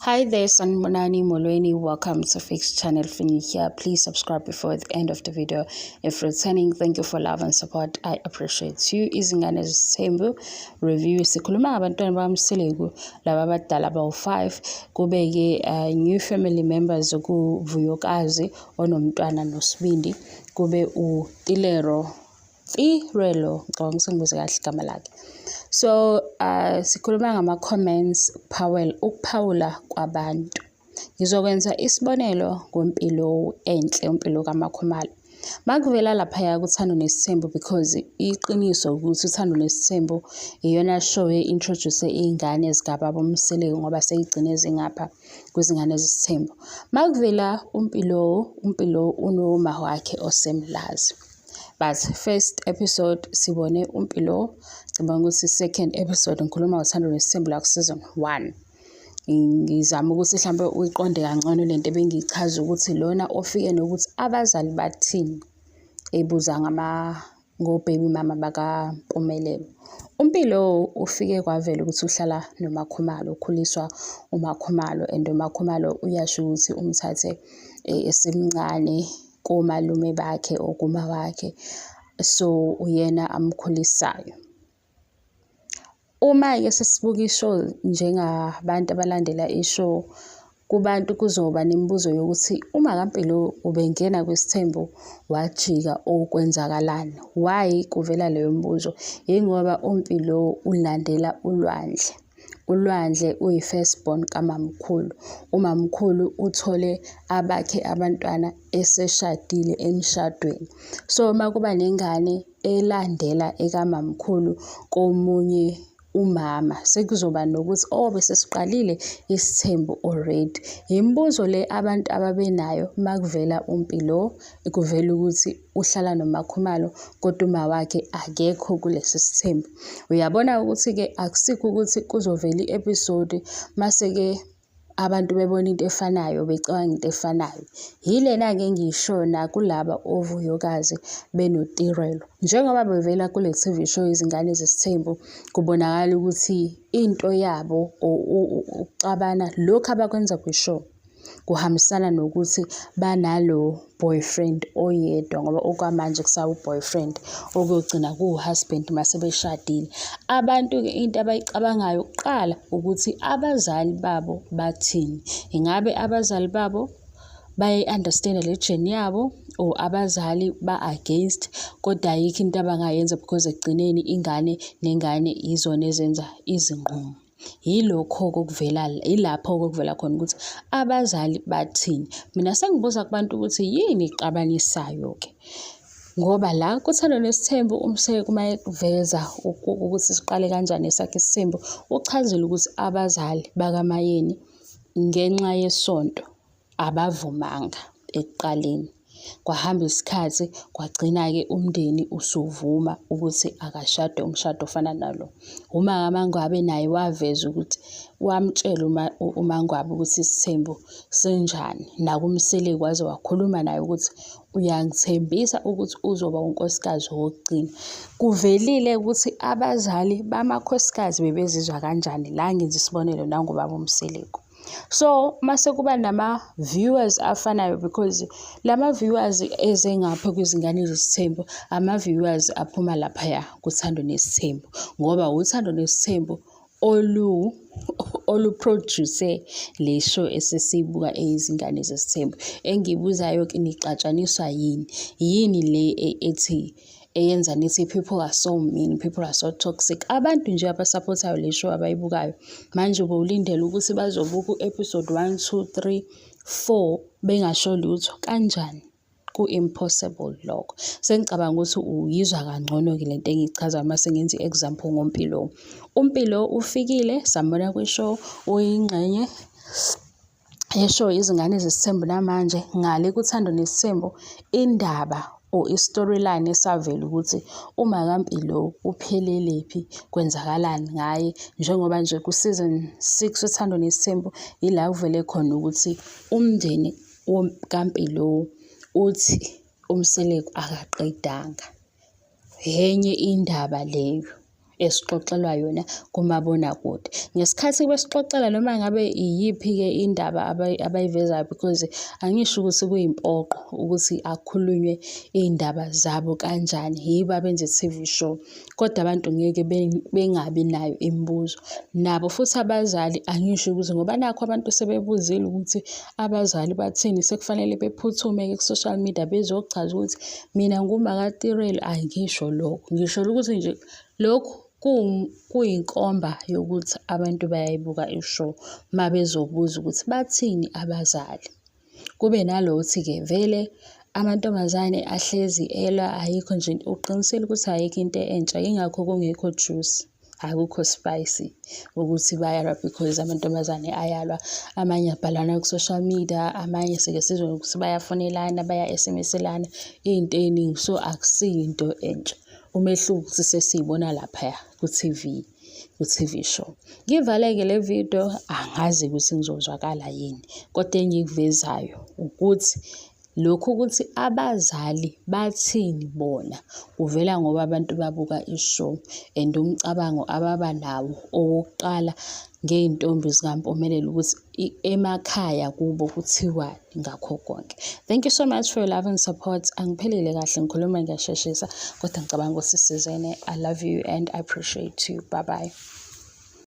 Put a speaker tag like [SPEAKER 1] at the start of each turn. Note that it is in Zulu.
[SPEAKER 1] Hi there, Sanibonani Molweni. Welcome to Fix Channel. If you're new here, please subscribe before the end of the video. If returning, thank you for love and support. I appreciate you. Izingane Zesithembu review. Sikhuluma ngabantwana bakaMseleku laba abadala bawu-5 kube-ke new family members kuVuyokazi onomntwana noSibindi, kube uTilero Tirelo, ngicabanga ukuthi ngibuze kahle igama lakhe. So sikhuluma ngama-comments Powell, ukuphawula kwabantu. Ngizokwenza isibonelo ngoMpilo Enhle, uMpilo kaMakhumalo. Makuvela laphaya kuThando Nesithembu, because iqiniso ukuthi uThando Nesithembu iyona show e-introduce iy'ngane zikababa uMseleku ngoba seyigcine zingapha kwizingane zesithembu. Makuvela uMpilo, uMpilo unoma wakhe oseMlazi. But first episode sibone uMpilo, ngicabanga ukuthi second episode, ngikhuluma ngoThando Nesithembu la ku-season 1. Ngizama ukuthi mhlampe uyiqonde kangcono lento ebengiyichaza ukuthi lona ofike nokuthi abazali bathini, ebuza ngama ngo-baby mama bakaMpumelelo. UMpilo ufike kwavela ukuthi uhlala noMakhumalo, ukhuliswa uMakhumalo, and uMakhumalo uyasho ukuthi umthathe esemncane komalume bakhe or kuma wakhe, so uyena amkhulisayo. Uma-ke sesibuka i-show njengabantu abalandela i-show, kubantu kuzoba nemibuzo yokuthi uma kaMpilo ubengena kwisithembu wajika okwenzakalani? Why kuvela leyo mibuzo? Yingoba uMpilo ulandela uLwandle. ULwandle uyi-first born kamamkhulu. Umamkhulu uthole abakhe abantwana eseshadile emshadweni. So uma kuba nengane elandela ekamamkhulu komunye umama, sekuzoba nokuthi oh bese siqalile isithembu already. Imibuzo le abantu ababenayo makuvela uMpilo, kuvela ukuthi uhlala noMakhumalo kodwa uma wakhe akekho kulesi sithembu. Uyabona ukuthi-ke akusikho ukuthi kuzovela i-episode mase-ke abantu bebona into efanayo, becabanga into efanayo. Yilena-ke engiyishoyo nakulaba oVuyokazi benoTirelo. Njengoba bevela kule TV show Izingane Zesithembu, kubonakala ukuthi into yabo or ukuxabana lokhu abakwenza kwi-show kuhambisana nokuthi banalo boyfriend oyedwa, ngoba okwamanje kusawu-boyfriend, okuyogcina kuwu-husband mase beshadile. Abantu-ke into abayicabangayo kuqala ukuthi abazali babo bathini. Ingabe abazali babo bayayi-understand-a le journey yabo or abazali ba-against, kodwa ayikho into abangayenza because ekugcineni ingane nengane yizona ezenza izinqumo. Yilokho-ke okuvela, yilapho-ke okuvela khona ukuthi abazali bathini. Mina sengibuza kubantu ukuthi yini exabanisayo-ke? Ngoba la kuThando Nesithembu uMseleku uma eveza ukuthi siqale kanjani esakhe isithembu, uchazile ukuthi abazali bakaMayeni ngenxa yesonto abavumanga ekuqaleni. Kwahamba isikhathi kwagcina-ke umndeni usuvuma ukuthi akashade umshado ofana nalo. Uma kaMangwabe naye waveza ukuthi wamtshela uMangwabe ukuthi isithembu sinjani. NakuMseleku waze wakhuluma naye ukuthi uyangithembisa ukuthi uzoba unkosikazi wokugcina. Kuvelile ukuthi abazali bamakhosikazi bebezizwa kanjani. La ngenza isibonelo nangobaba uMseleku. So mase kuba nama-viewers afanayo, because lama-viewers eze ngapha kwizingane zesithembu, ama-viewers aphuma laphaya kuThando Nesithembu, ngoba uThando Nesithembu olu-produce le show esesiyibuka eyizingane zesithembu. Engiyibuzayo-ke, nixatshaniswa yini? Yini le ethi eyenza nithi people are so mean, people are so toxic? Abantu nje abasaphothayo le show abayibukayo manje, ubulindele ukuthi bazobuka u-episode 1, 2, 3, 4 bengasho lutho kanjani? Ku-impossible lokho. Sengicabanga ukuthi uyizwa kangcono-ke lento engiyichazayo uma sengenza i-example ngoMpilo. UMpilo ufikile, sambona kwi-show, uyingxenye ye-show Izingane Zesithembu namanje. Ngale kuThando Nesithembu, indaba or i-storyline esavela ukuthi uma kaMpilo uphelelephi, kwenzakalani ngaye, njengoba nje ku-season 6 uThando Nesithembu yila kuvele khona ukuthi umndeni kaMpilo uthi uMseleku akaqedanga. Enye indaba leyo. Esixoxelwa yona kumabonakude. Ngesikhathi besixoxela noma ngabe iyiphi-ke indaba abayivezayo because angisho ukuthi kuyimpoqo ukuthi akukhulunywe iy'ndaba zabo kanjani, yibo abenza i-T_V show. Kodwa abantu ngeke bengabi nayo imibuzo. Nabo futhi abazali angisho ukuthi ngoba nakhu abantu sebebuzile ukuthi abazali bathini sekufanele bephuthume-ke ku-social media bezochaza ukuthi mina ngumakaTirelo, angisho lokho. Ngisho ukuthi nje lokhu kuyinkomba yokuthi abantu bayayibuka i-show uma bezobuza ukuthi bathini abazali. Kube nalo othi-ke vele amantombazane ahlezi elwa ayikho nje uqinisile ukuthi ayikho into entsha yingakho kungekho juice, akukho spicy ukuthi bayalwa because amantombazane ayalwa. Amanye abhalana ku-social media, amanye sike sizwe ukuthi bayafonelana, baya-SMS-elana iy'nto ey'ningi so akusiyo into entsha. Umehluko ukuthi sesiyibona laphaya ku-T_V, ku-T_V show. Ngivale-ke le video, angazi ukuthi ngizozwakala yini, kodwa engikuvezayo ukuthi lokhu ukuthi abazali bathini bona kuvela ngoba abantu babuka i-show and umcabango ababa nawo owokuqala ngey'ntombi zikaMpumelelo ukuthi emakhaya kubo kuthiwani ngakho konke. Thank you so much for your love and support. Angiphelile kahle ngikhuluma ngiyasheshisa kodwa ngicabanga ukuthi sizene. I love you and I appreciate you. Bye bye.